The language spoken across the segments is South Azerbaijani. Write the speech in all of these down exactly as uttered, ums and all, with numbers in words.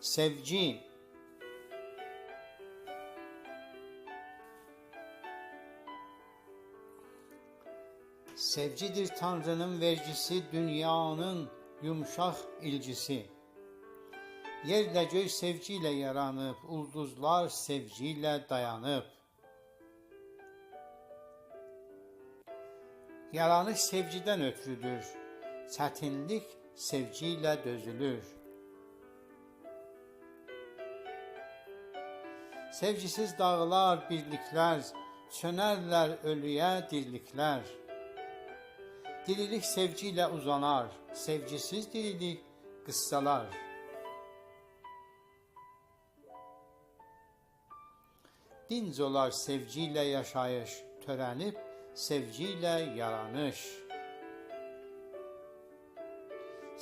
سئوگی. سئوگی‌دیر تانری‌نین وئرگیسی، دونیانین یومشاق ایلگیسی. یئرله گؤی سئوگی ایله یارانیب، اولدوزلار سئوگی ایله دایانیب. یارانیش سئوگیدن اؤترودور، چتینلیک سئوگی ایله دؤزولور. سئوگی‌سیز داغیلار بیرلیکلر، چؤنرلر اؤلویه دیرلیکلر. دیریلیک سئوگی ایله اوزانار، سئوگی‌سیز دیریلیک قیسسالار. دینج اولار سئوگی ایله یاشاییش، تؤره‌نیب سئوگی ایله یارانیش.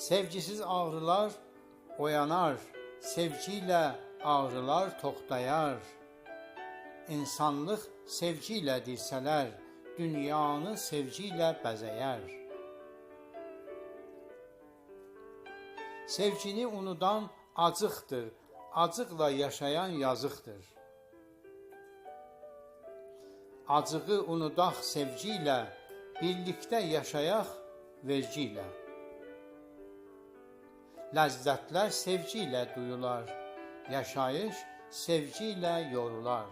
سئوگی‌سیز آغریلار اویانار، سئوگی ایله آغریلار توختایار. اینسانلیق سئوگی ایله دیرسه‌لر، دونیانی سئوگی ایله بزه‌یر. سئوگینی اونودان آجیقدیر، آجیقلا یاشایان یازیقدیر. آجیغی اونوداق سئوگی ایله، بیرلیکده یاشایاق وئرگی ایله. لذتلر سئوگی ایله دویولار، یاشاییش سئوگی ایله یورولار.